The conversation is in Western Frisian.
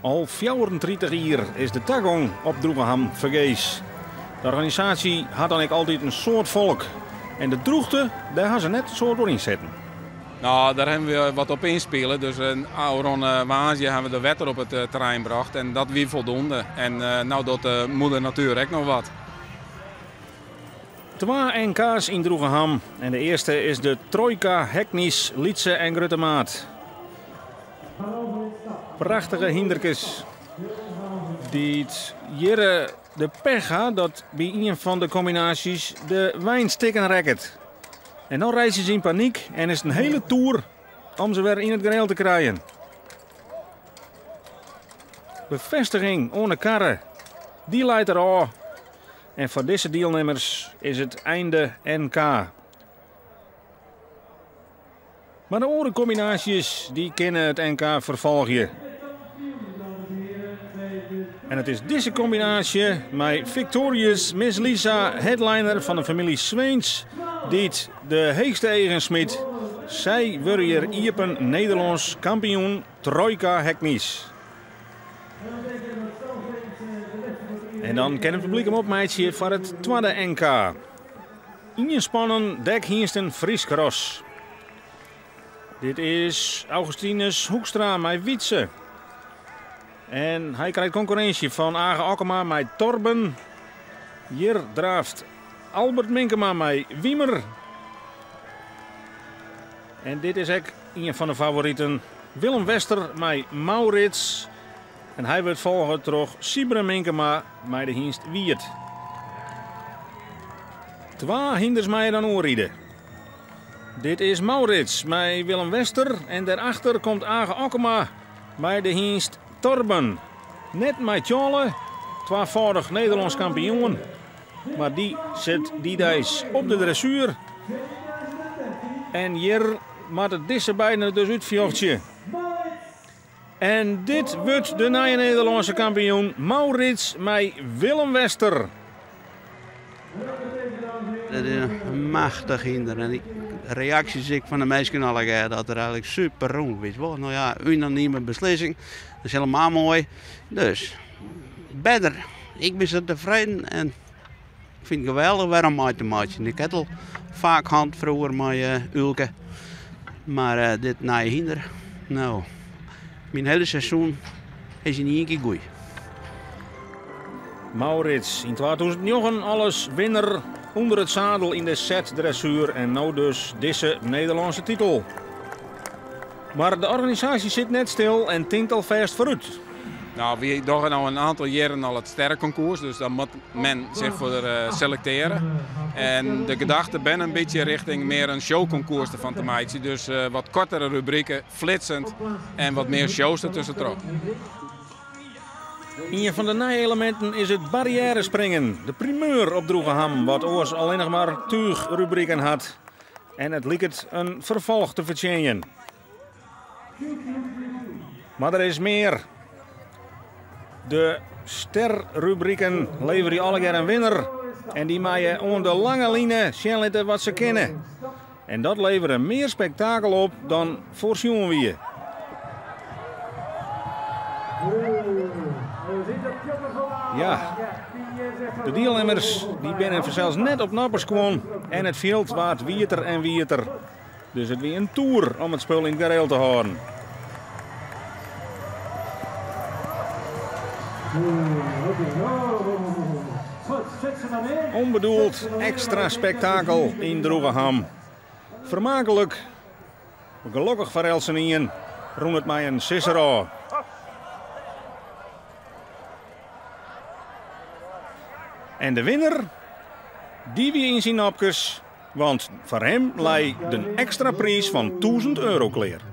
Al 34 jier is de tagong op Droegeham fergees. De organisaasje hat dan ek altyd in soad folk. En de drûchte, dêr ha se net in soad oer ynsetten. No, dêr hawwe we wat op ynspile. Dus in ôfrûne woansdei hawwe we der wetter op it terrein brocht en dat wie foldoende. En no docht de moeder natuer ek noch wat. Twa NK's yn Droegeham en de earste is de Trojka Hackneys lytse en grutte maat. Prachtige hynderkes dy't hjir de pech ha dat by ien fan de kombinaasjes de wein stikken rekket. En dan reitsje se yn panyk en is it in hiele toer om se wer yn it gareel te krijen. Befêstiging oan de karre, dy leit der ôf. En foar dizze dielnimmers is it einde NK. Mar de oare kombinaasjes dy kinne it NK ferfolgje. En it is dizze kombinaasje mei Victorious Miss Lisa, headliner fan de famylje Sweens, dy't de heechste eagen smyt. Sy wurde hjir iepen Nederlânsk kampioen Trojka Hackneys. En dan kin it publyk him opmeitsje foar it twadde NK. Ienspannen dekhynsten Frysk ras. Dit is Augustinus Hoekstra mei Wietse. En hy krijt konkurrinsje fan Age Okkema mei Torben. Hjir draaft Albert Minkema mei Wiemer. En dit is ek ien fan de favoriten, Willem Wester mei Maurits. En hy wurdt folge troch Sybren Minkema mei de hynst Wiert. Twa hynders meie dan oerride. Dit is Maurits mei Willem Wester en dêrachter komt Age Okkema mei de hynst Torben. Net mei Tjolle, twafâldich Nederlânsk kampioen, mar dy sit dy deis op de dressuer. En hjir moatte dizze beiden it dus útfjochtsje. En dit wurdt de nije Nederlânske kampioen Maurits mei Willem Wester. Dat is in machtich hynder. En de reaksjes ek fan de minsken allegear dat er eigenlik super rûn is. Wol, no ja, unanime beslissing. Dat is helemaal moai. Dus, better. Ik bin sa tefreden en ik fyn it geweldich wer om mei te meitsjen. Ik ha it al faak hân froeger mei eh, Ulke. Mar eh, dit nije hynder, no, myn hiele seizoen is yn ien kear goed. Maurits, yn 2009 alris winner ûnder it sadel yn de set-dressuer en no dus dizze Nederlânske titel. Mar de organisaasje sit net stil en tinkt alfêst foarút. No, wy dogge no in oantal jierren al it sterrenconcours, dus dan moat men sich foar eh, selektearje. En de gedachte ben in bytsje rjochting mear in showconcours derfan te meitsjen. Dus eh, wat koartere rubriken, flitsend en wat mear shows dertuskentroch. Ien fan de nije eleminten is it barriêrespringen. De primeur op Droegeham, wat oars allinnich mar túchrubriken hat. En it liket in ferfolch te fertsjinjen. Mar der is mear. De sterrubriken leverje allegear in winner. En dy meie oan de lange line sjen litte wat se kinne. En dat levere mear spektakel op dan foarsjoen wie. Ja, de dielnimmers dy binne fansels net op nopperskuon en it fjild waard wieter en wieter. Dus it wie in toer om it spul yn it gareel te hâlden. Unbedoeld ekstra spektakel yn Droegeham. Fermaaklik, gelokkich foar eltsenien, rûn it mei in sisser ôf. En de winner, dy wie yn syn nopkes, want foar him lei de ekstra priis fan 1000 euro klear.